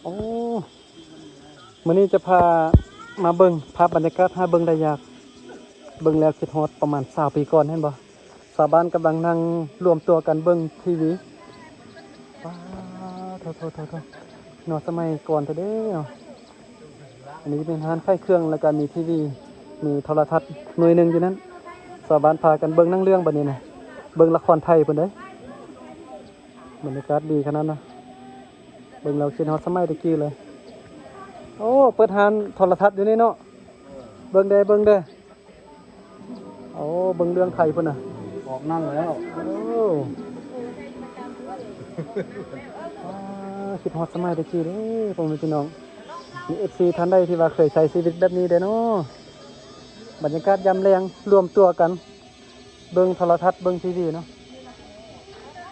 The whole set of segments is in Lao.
ໂອ້ ມື້ນີ້ຈະພາມາເບິ່ງພາບບັນຍາກາດ ຫາເບິ່ງໄດ້ຍາກ ເບິ່ງແລ້ວຄິດຮອດປະມານຊາວປີກ່ອນ ເຫັນບໍ່? ຊາວບ້ານກຳລັງນັ່ງລວມຕົວກັນເບິ່ງທີວີ. ປາດໂທ້ໆໆໆ ເນາະ ສະໄໝກ່ອນແທ້ເດ້ເນາະ. ອັນນີ້ເປັນຮ້ານຂາຍເຄື່ອງ ແລ້ວກະມີທີວີ ມີໂທລະທັດໜ່ວຍໜຶ່ງຢູ່ນັ້ນ. ຊາວບ້ານພາກັນເບິ່ງໜັງເລື່ອງ ບັດນີ້ນະ ເບິ່ງລະຄອນໄທພຸ້ນເດ້. ບັນຍາກາດດີຂະໜາດນະ ເບິ່ງແລ້ວຄິດຮອດສະໄໝແຕ່ກີ້ເລີຍ. ໂອ້ ເປີດຮ້ານໂທລະທັດຢູ່ນີ້ເນາະ. ເບິ່ງແດ່ ເບິ່ງແດ່. ໂອ້ ເບິ່ງເລື່ອງໄທພຸ້ນນະ ອອກໜັງແລ້ວ. ໂອ້ ອາ ຄິດຮອດສະໄໝແຕ່ກີ້ເດ້ ພໍ່ແມ່ພີ່ນ້ອງ. ມີເອັຟຊີທ່ານໃດທີ່ວ່າເຄີຍໃຊ້ຊີວິດແບບນີ້ເດ້ເນາະ? ບັນຍາກາດຍາມແລງ ລວມຕົວກັນເບິ່ງໂທລະທັດ ເບິ່ງທີວີເນາະ.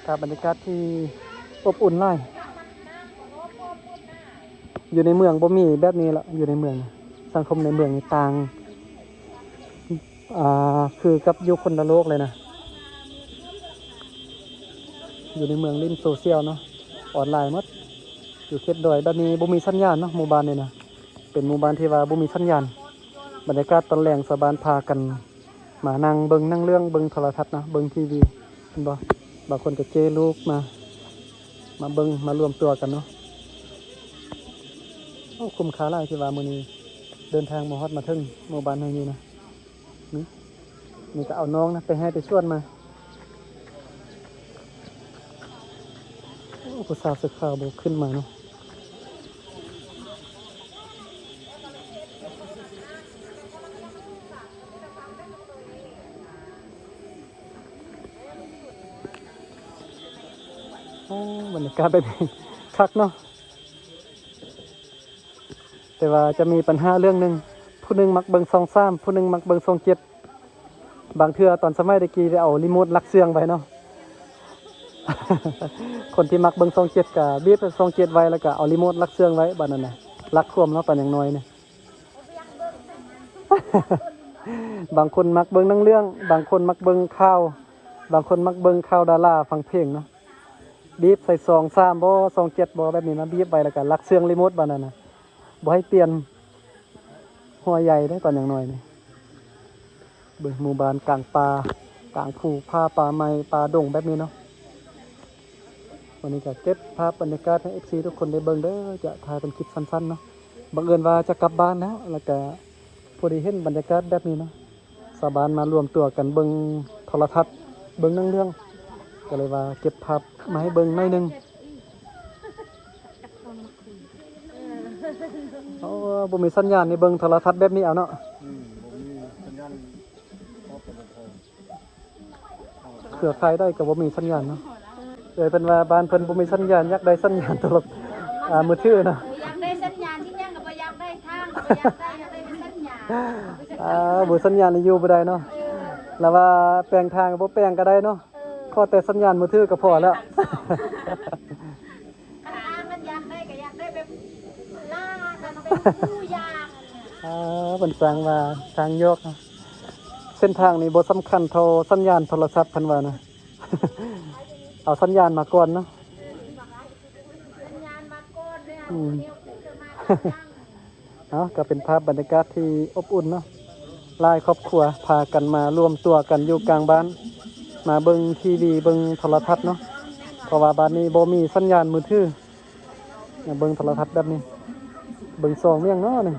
ກະບັນຍາກາດທີ່ອົບອຸ່ນຫຼາຍ. ຢູ່ໃນເມືອງບໍ່ມີແບບນີ້ລະ ຢູ່ໃນເມືອງ ສັງຄົມໃນເມືອງນີ້ຕ່າງ ອ່າ ຄືກັບຢູ່ຄົນລະໂລກເລີຍນະ. ຢູ່ໃນເມືອງຫຼິ້ນໂຊຊຽວເນາະ ອອນລາຍໝົດ. ຢູ່ເຂດດອຍແບບນີ້ບໍ່ມີສັນຍານເນາະ ໝູ່ບ້ານນີ້ນະ ເປັນໝູ່ບ້ານທີ່ວ່າບໍ່ມີສັນຍານ. ບັນຍາກາດຕອນແລງ ຊາວບ້ານພາກັນມານັ່ງເບິ່ງໜັງເລື່ອງ ເບິ່ງໂທລະທັດນະ ເບິ່ງທີວີ ເຫັນບໍ່? ບາງຄົນກະເຈ້ລູກມາ ມາເບິ່ງ ມາລວມຕົວກັນເນາະ. ໂອ້ ຄຸ້ມຄ່າຫຼາຍທີ່ວ່າມື້ນີ້ເດີນທາງມາຮອດມາເຖິງໝູ່ບ້ານແຫ່ງນີ້ນະ. ນີ້ ນີ້ກະເອົານ້ອງນະ ໄປໄຮ່ໄປສວນມາ. ໂອ້ ຜູ້ສາວເສື້ອຂາວບໍ່ຂຶ້ນມາເນາະ. ໂອ້ ບັນຍາກາດແບບນີ້ຄັກເນາະ. ແຕ່ວ່າຈະມີບັນຫາເລື່ອງໜຶ່ງ ຜູ້ໜຶ່ງມັກເບິ່ງຊ່ອງສາມ ຜູ້ໜຶ່ງມັກເບິ່ງຊ່ອງເຈັດ. ບາງເທື່ອຕອນສະໄໝແຕ່ກີ້ໄດ້ເອົາຣີໂມດລັກເຊື່ອງໄວ້ເນາະ. ຄົນທີ່ມັກເບິ່ງຊ່ອງເຈັດກະບີບໃຫ້ຊ່ອງເຈັດໄວ້ ແລ້ວກະເອົາຣີໂມດລັກເຊື່ອງໄວ້ ບາດນັ້ນນະ ລັກຄວາມເນາະ ປານຫຍັງນ້ອຍນີ້. ບາງຄົນມັກເບິ່ງໜັງເລື່ອງ ບາງຄົນມັກເບິ່ງຂ່າວ ບາງຄົນມັກເບິ່ງຂ່າວດາລາ ຟັງເພງເນາະ. ບີບໃສ່ຊ່ອງສາມບໍ ຊ່ອງເຈັດບໍ ແບບນີ້ນະ ບີບໄວ້ ແລ້ວກະລັກເຊື່ອງຣີໂມດ ບາດນັ້ນນະ ບໍ່ໃຫ້ປ່ຽນ. ຫົວໃຫຍ່ເດ້ຕອນຫຍັງນ້ອຍນີ້. ເບິ່ງໝູ່ບ້ານກາງປ່າ ກາງພູຜາ ປ່າໄມ້ ປ່າດົງແບບນີ້ເນາະ. ວັນນີ້ກະເກັບພາບບັນຍາກາດໃຫ້ເອັຟຊີທຸກຄົນໄດ້ເບິ່ງເດີ ຈະຖ່າຍເປັນຄລິບສັ້ນໆເນາະ. ບັງເອີນວ່າຈະກັບບ້ານແລ້ວ ແລ້ວກະພໍດີເຫັນບັນຍາກາດແບບນີ້ເນາະ. ຊາວບ້ານມາລວມຕົວກັນເບິ່ງໂທລະທັດ ເບິ່ງໜັງເລື່ອງ ກະເລີຍວ່າເກັບພາບມາໃຫ້ເບິ່ງໜ້ອຍໜຶ່ງ. ໂອ້ ບໍ່ມີສັນຍານນີ້ເບິ່ງໂທລະທັດແບບນີ້ເອົາເນາະ. ອືມ ບໍ່ມີສັນຍານ ເຄືອຂ່າຍໃດກະບໍ່ມີສັນຍານເນາະ. ເອີຍ ເພິ່ນວ່າບ້ານເພິ່ນບໍ່ມີສັນຍານ ຢາກໄດ້ສັນຍານໂທລະ ອ່າ ມືຖືເນາະ. ຢາກໄດ້ສັນຍານ ທີ່ຫຍັງກະບໍ່ຢາກໄດ້ ທາງກະບໍ່ຢາກໄດ້ ຢາກໄດ້ແຕ່ສັນຍານ. ອ່າ ບໍ່ສັນຍານນີ້ຢູ່ບໍ່ໄດ້ເນາະ. ລະວ່າແປງທາງກະບໍ່ແປງກະໄດ້ເນາະ. ຂໍແຕ່ສັນຍານມືຖືກະພໍແລ້ວ. ຄັນຢາກໄດ້ກະຢາກໄດ້ແບບລ້ານ ເປັນຄູ່ຢ່າງ. ອ່າ ເພິ່ນສ້າງວ່າທາງຍອກ ເສັ້ນທາງນີ້ບໍ່ສຳຄັນເທົ່າສັນຍານໂທລະສັບ ເພິ່ນວ່ານະ. ເອົາສັນຍານມາກ່ອນເນາະ. ສັນຍານມາກ່ອນແລ້ວ ອືມ ດຽວຈະມາທີຫຼັງ. ເອົາ ກະເປັນພາບບັນຍາກາດທີ່ອົບອຸ່ນເນາະ. ຫຼາຍຄອບຄົວພາກັນມາລວມຕົວກັນຢູ່ກາງບ້ານ ມາເບິ່ງທີວີ ເບິ່ງໂທລະທັດເນາະ. ເພາະວ່າບ້ານນີ້ບໍ່ມີສັນຍານມືຖື ມາເບິ່ງໂທລະທັດແບບນີ້ ເບິ່ງຊ່ອງຫຍັງເນາະນີ້.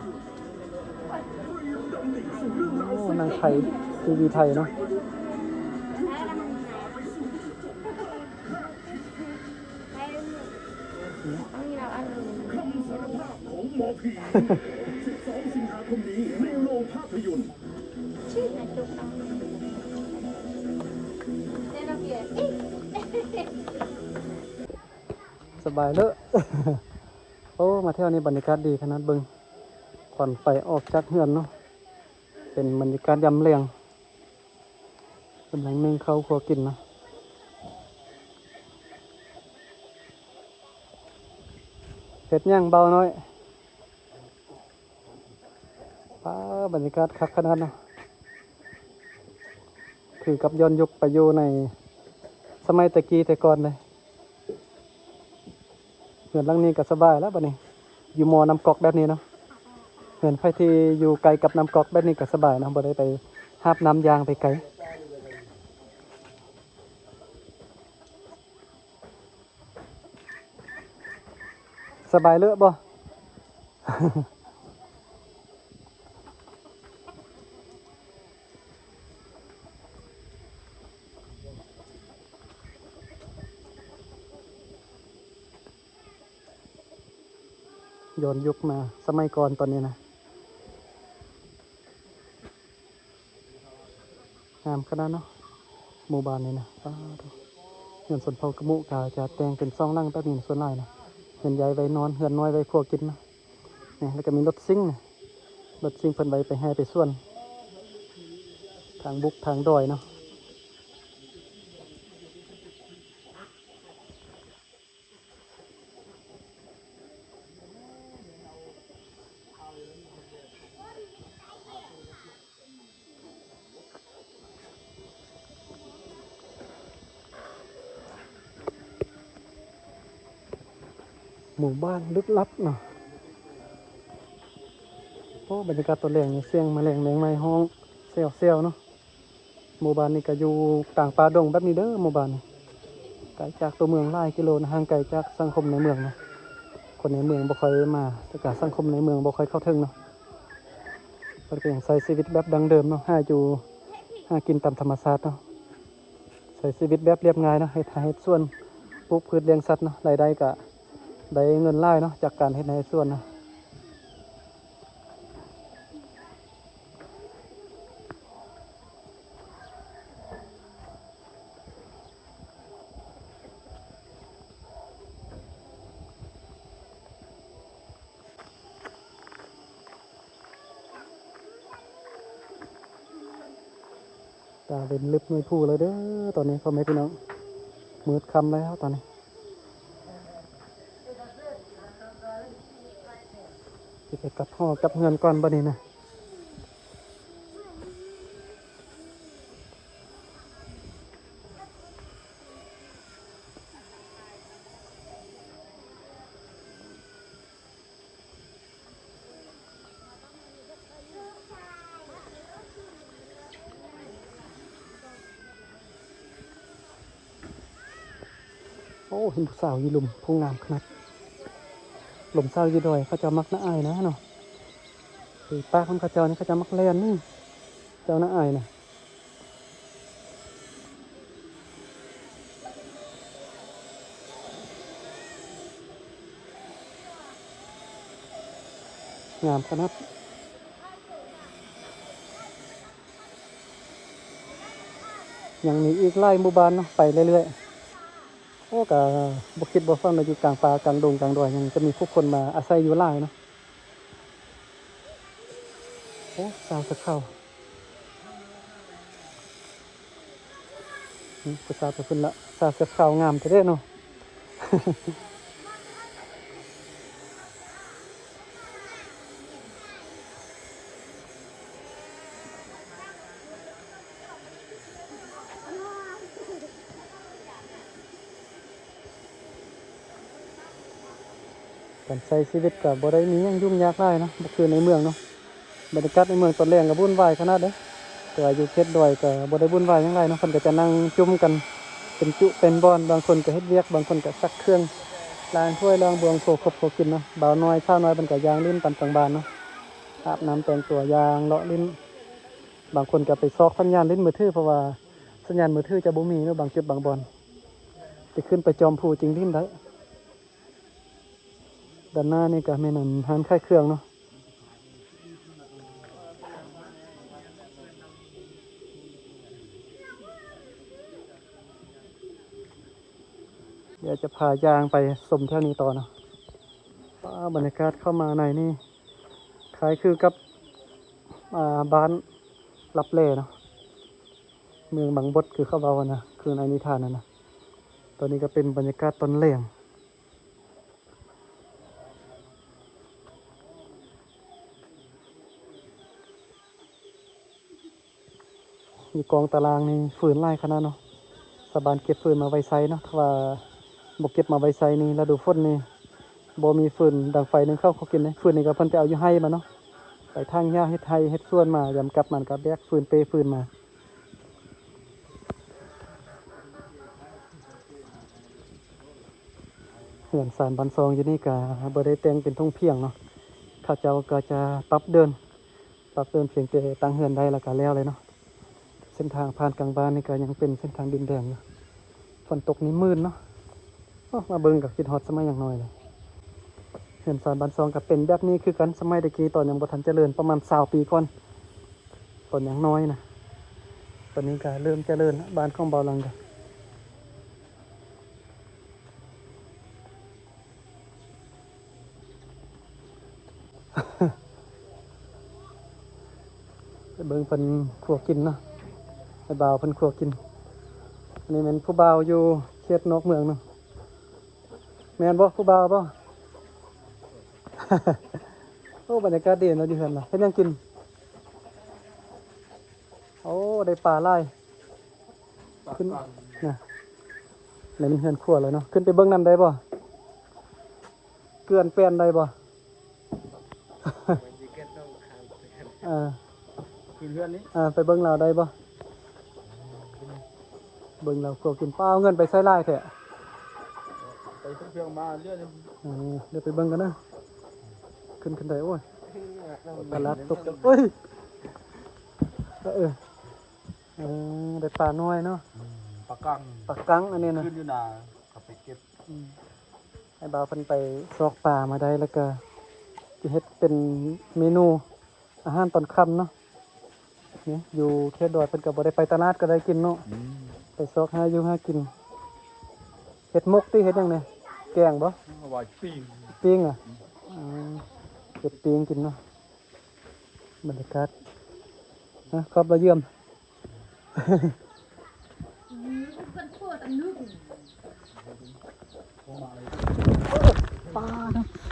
ໂອ້ ນັ່ງໄທ ທີວີໄທເນາະ. ຄຳສາລະພາບຂອງໝໍຜີ ສິບສອງ ສິງຫາຄົມນີ້ ໃນໂຮງພາພະຍົນ. ສະບາຍເລີ. ໂອ້ ມາແຖວນີ້ບັນຍາກາດດີຂະໜາດ ເບິ່ງ ຄວັນໄຟອອກຈາກເຮືອນເນາະ. ເປັນບັນຍາກາດຍາມແລງ ກຳລັງໜຶ້ງເຂົ້າຄົວກິນເນາະ. ເຮັດຫຍັງບ່າວນ້ອຍ? ປ້າ ບັນຍາກາດຄັກຂະໜາດເນາະ. ຄືກັບຍ້ອນຍຸກໄປຢູ່ໃນສະໄໝແຕ່ກີ້ແຕ່ກ່ອນເລີຍ. ເຮືອນຫຼັງນີ້ກະສະບາຍແລ້ວບັດນີ້. ຢູ່ໝໍ້ນ້ຳກອກແບບນີ້ເນາະ. ເຮືອນໃຜທີ່ຢູ່ໃກ້ກັບນ້ຳກອກແບບນີ້ກໍສະບາຍເນາະ, ບໍ່ໄດ້ໄປຫາບນ້ຳຢ່າງໄປໄກ. ສະບາຍເລີະບໍ່? ຍ້ອນຍຸກມາສະໄໝກ່ອນຕອນນີ້ນະ. ງາມຂະໜາດເນາະ ໝູ່ບ້ານນີ້ນະ. ປາໂທ້ ເຮືອນຊົນເຜົ່າກະມຸກະຈະແຕ່ງເປັນສອງຫຼັງແບບນີ້ນະ ສ່ວນຫຼາຍນະ. ເຮືອນໃຫຍ່ໄວ້ນອນ ເຮືອນນ້ອຍໄວ້ຄົວກິນນະ. ນີ້ ແລ້ວກໍມີລົດຊິງນະ, ລົດຊິງເພິ່ນໄວ້ໄປໄຮ່ໄປສວນ ທາງບຸກທາງດອຍເນາະ. ໝູ່ບ້ານລຶກລັບເນາະ. ໂອ້ ບັນຍາກາດຕອນແລງນີ້ ສຽງແມະແລງແມງໄມ້ຮ້ອງແຊວໆເນາະ. ໝູ່ບ້ານນີ້ກໍຢູ່ກາງປ່າດົງແບບນີ້ເດີ. ໝູ່ບ້ານນີ້ໄກຈາກຕົວເມືອງຫຼາຍກິໂລນະ, ຫ່າງໄກຈາກສັງຄົມໃນເມືອງນະ. ຄົນໃນເມືອງບໍ່ຄ່ອຍມາ ແລ້ວກະສັງຄົມໃນເມືອງບໍ່ຄ່ອຍເຂົ້າເຖິງເນາະ. ເພິ່ນກໍຍັງໃຊ້ຊີວິດແບບດັ້ງເດີມເນາະ, ຫາຢູ່ຫາກິນຕາມທຳມະຊາດເນາະ, ໃຊ້ຊີວິດແບບລຽບງ່າຍເນາະ, ເຮັດໄຮ່ເຮັດສວນ ປູກພືດລ້ຽງສັດເນາະ, ລາຍໄດ້ກະໄດ້ເງິນຫຼາຍເນາະ ຈາກການເຮັດໄຮ່ເຮັດສວນນະ. ຕາເວັນລຶບໜ່ວຍພູແລ້ວເດີ ຕອນນີ້ ພໍ່ແມ່ພີ່ນ້ອງ, ມືດຄ່ຳແລ້ວຕອນນີ້. ຊິໄປກັບຫໍກັບເຮືອນກ່ອນບັດນີ້ນະ. ໂອ້ ເຫັນຜູ້ສາວຢູ່ລຸ່ມພູງາມຂະໜາດ. ລົມເຊົ້າຢູ່ດອຍ ເຂົາເຈົ້າມັກໜ້າອາຍນະເນາະ. ເອີ ປາກຂອງເຂົາເຈົ້ານີ້ ເຂົາເຈົ້າມັກແລ່ນນີ້ ເຈົ້າໜ້າອາຍນະ. ງາມຂະໜາດ. ຍັງມີອີກຫຼາຍໝູ່ບ້ານເນາະ ໄປເລື້ອຍໆ. ໂອ້ ກະບໍ່ຄິດບໍ່ຝັນວ່າຢູ່ກາງປ່າກາງດົງກາງດອຍ ຍັງຈະມີຜູ້ຄົນມາອາໄສຢູ່ຫຼາຍເນາະ. ໂອ້ ສາວເສືອຂາວ. ອືມ ຜູ້ສາວໄປພຸ້ນລະ. ສາວເສືອຂາວງາມແທ້ເດເນາະ. ການໃຊ້ຊີວິດກໍບໍ່ໄດ້ມີຫຍັງຫຍຸ້ງຍາກຫຼາຍເນາະ ບໍ່ຄືໃນເມືອງເນາະ. ບັນຍາກາດໃນເມືອງຕອນແລງກໍວຸ່ນວາຍຂະໜາດເດ້, ແຕ່ວ່າຢູ່ເຂດດອຍກໍບໍ່ໄດ້ວຸ່ນວາຍຫຍັງຫຼາຍເນາະ. ເພິ່ນກໍຈະນັ່ງຈຸ້ມກັນເປັນຈຸເປັນບ່ອນ, ບາງຄົນກໍເຮັດວຽກ, ບາງຄົນກໍຊັກເຄື່ອງ, ລ້າງຖ້ວຍລ້າງບ່ວງ, ຄົວຄົບຄົວກິນເນາະ. ບ່າວນ້ອຍສາວນ້ອຍເພິ່ນກໍຍ່າງຫຼິ້ນຕາມກາງບ້ານເນາະ, ອາບນ້ຳແຕ່ງຕົວຍ່າງເລາະຫຼິ້ນ. ບາງຄົນກໍໄປຊອກສັນຍານຫຼິ້ນມືຖື ເພາະວ່າສັນຍານມືຖືຈະບໍ່ມີເນາະ ບາງຈຸດບາງບ່ອນ, ໄປຂຶ້ນໄປຈອມພູຈຶ່ງຫຼິ້ນໄດ້. ດ້ານໜ້ານີ້ກໍແມ່ນ ອັນ ຮ້ານຂາຍເຄື່ອງເນາະ. ດຽວຈະພາຍ່າງໄປຊົມແຖວນີ້ຕໍ່ເນາະ. ວ້າ ບັນຍາກາດເຂົ້າມາໃນນີ້ ຄ້າຍຄືກັບ ອ່າ ບ້ານລັບແລເນາະ, ເມືອງບັງບົດ ຄືເຂົາເວົ້າຫັ້ນນະ, ຄືໃນນິທານຫັ້ນນະ. ຕອນນີ້ກໍເປັນບັນຍາກາດຕອນແລງ. ຢູ່ກອງຕາລາງນີ້ ຟືນຫຼາຍຂະໜາດເນາະ. ຊາວບ້ານເກັບຟືນມາໄວ້ໃຊ້ເນາະ, ຖ້າວ່າບໍ່ເກັບມາໄວ້ໃຊ້ນີ້ ລະດູຝົນນີ້ ບໍ່ມີຟືນດັງໄຟ ໜຶ້ງເຂົ້າ ເຂົ້າກິນເດ້. ຟືນນີ້ກໍເພິ່ນໄປເອົາຢູ່ໄຮ່ມາເນາະ, ໄປຖາງຫຍ້າ ເຮັດໄຮ່ເຮັດສວນມາ, ຍາມກັບມາກໍແບກຟືນເປ້ຟືນມາ. ເຮືອນຊານບ້ານຊ່ອງຢູ່ນີ້ກໍບໍ່ໄດ້ແຕ່ງເປັນທົ່ງພຽງເນາະ, ເຂົາເຈົ້າກໍຈະປັບເດີ່ນ ປັບເດີ່ນ ພຽງແຕ່ຕັ້ງເຮືອນໄດ້ແລ້ວກໍແລ້ວເລີຍເນາະ. ເສັ້ນທາງຜ່ານກາງບ້ານນີ້ກໍຍັງເປັນເສັ້ນທາງດິນແດງຢູ່. ຝົນຕົກນີ້ມື່ນເນາະ. ໂອ້ ມາເບິ່ງກໍຄິດຮອດສະໄໝຍັງນ້ອຍເລີຍ. ເຮືອນຊານບ້ານຊ່ອງກໍເປັນແບບນີ້ຄືກັນ, ສະໄໝແຕ່ກີ້ຕອນຍັງບໍ່ທັນຈະເລີນ, ປະມານຊາວປີກ່ອນ ຕອນຍັງນ້ອຍນະ. ຕອນນີ້ກໍເລີ່ມຈະເລີນລະ, ບ້ານຂອງເບົາຫຼັງກໍ ໄປເບິ່ງເພິ່ນຄົວກິນເນາະ, ໄອ້ບ່າວເພິ່ນຄົວກິນ. ອັນນີ້ແມ່ນຜູ້ບ່າວຢູ່ເຂດນອກເມືອງເນາະ, ແມ່ນບໍ່ ຜູ້ບ່າວບໍ່? ໂອ້ ບັນຍາກາດດີເນາະ ຢູ່ເຮືອນລະ. ເຮັດຫຍັງກິນ? ໂອ້ ໄດ້ປາຫຼາຍ. ຂຶ້ນນະ, ໃນມັນເຮືອນຄົວແລ້ວເນາະ. ຂຶ້ນໄປເບິ່ງນຳໄດ້ບໍ່? ເກືອນແປ້ນໄດ້ບໍ່? ເອີ ຂຶ້ນເຮືອນນີ້ ເອີ ໄປເບິ່ງລາວໄດ້ບໍ່? ເບິ່ງລາວຄົວກິນ. ປ້າ ເອົາເງິນໄປໃຊ້ຫຼາຍແທ້. ໄປເຄື່ອງມາເລື່ອຍ. ເອີ ດຽວໄປເບິ່ງກັນເດີ. ຂຶ້ນ ຂຶ້ນໄດ້. ໂອ້ຍ ຕະຫຼາດຕົກ. ໂອ້ຍ ເອີ ເອີ ໄດ້ປານ້ອຍເນາະ. ອືມ ປາກັງ ປາກັງອັນນີ້ນະ. ຂຶ້ນຢູ່ນາ ເຂົາໄປເກັບ. ອືມ ໄອ້ບ່າວເພິ່ນໄປຊອກປາມາໄດ້ ແລ້ວກໍຊິເຮັດເປັນເມນູອາຫານຕອນຄ່ຳເນາະ. ນີ້ຢູ່ເຂດດອຍເພິ່ນກໍບໍ່ໄດ້ໄປຕະຫຼາດກໍໄດ້ກິນເນາະ. ອືມ ໄປຊອກຫາຢູ່ຫາກິນ. ເຮັດໝົກຕິ ເຮັດຫຍັງແດ່? ແກງບໍ່? ເອົາໄວ້ປີ້ງ ປີ້ງອະ. ອືມ ເຮັດປີ້ງກິນເນາະ. ບັນຍາກາດ ນະ ຄອບລະຢ້ຽມ. ປາເນາະ.